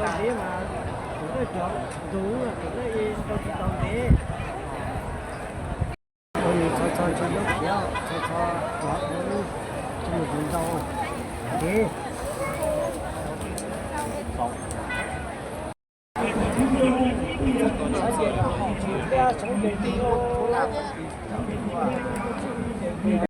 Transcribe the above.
Ntev mas tus dawb cov ntug, tus dawb tau tsis tau ntev. Ua nws txhos txhos ntshe yuav khiav, txhos txhos cov tsis mus tus ntau ntev.